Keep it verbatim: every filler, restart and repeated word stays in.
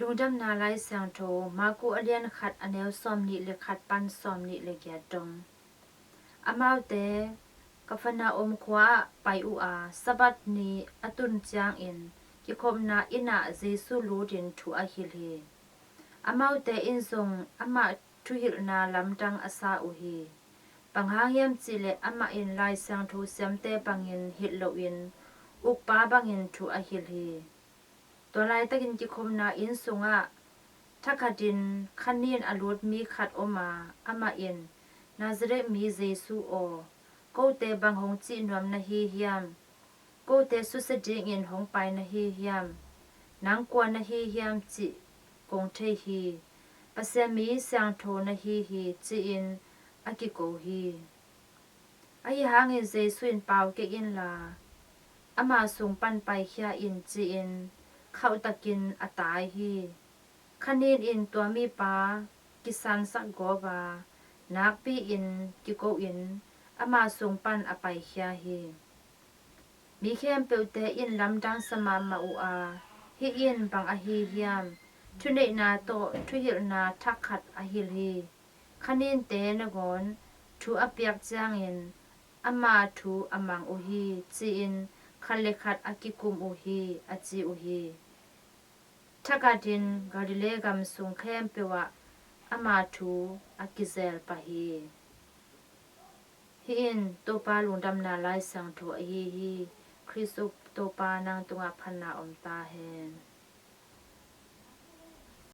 Lungdamna Lai Siangtho, Marku a lian khat, a neu sawmnih le khat pan sawmnih le giat dong. Amaute Kapernaum khua-ah pai uh a, Sabbath ni a tun ciangin kikhopna inn ah Jesu lutin thu a hilh hi. Amaute in zong amah thuhilhna lamdang a sa uh hi. Bang hang hiam cihleh amah in Lai Siangtho siamte bangin hilh loin ukpa bangin thu a hilh hi. Tua laitakin kikhopna inn sungah thakhatin khanin a lut mi khat om a, amah in, "Nazareth mi Jesu aw, kote bang hong cih nuam na hi hiam? Kote susia dingin hong pai na hi hiam? Nang kua na hi hiam cih kong thei hi. Pasian mi siangtho na hi hi," ci-in a kiko hi. Ahi hangin Jesu in, "Pau kei inla, ama sung pan paikhia in," ci-in khauhtakin a tai hi. Khanin in tua mipa kisansak gawp a, nakpi-in kiko-in ama sung pan a paikhia hi. Mi khempeuhte in lamdang sa mahmah uh a, "Hih in bang ahi hiam? Thuneihna tawh thuhilhna thak khat a hilh hi. Khaninte nangawn thu a piak ciangin ama thu a mang uh hi," ci-in khat le khat a kikum uh hi, a ci uh hi. Thakhatin Galilee gam sung khempeuh ah ama thu a kizel pah hi. Hih in Topa Lungdamna Lai Siangtho ahi hi. Khristu Topa nang tungah phatna om ta hen.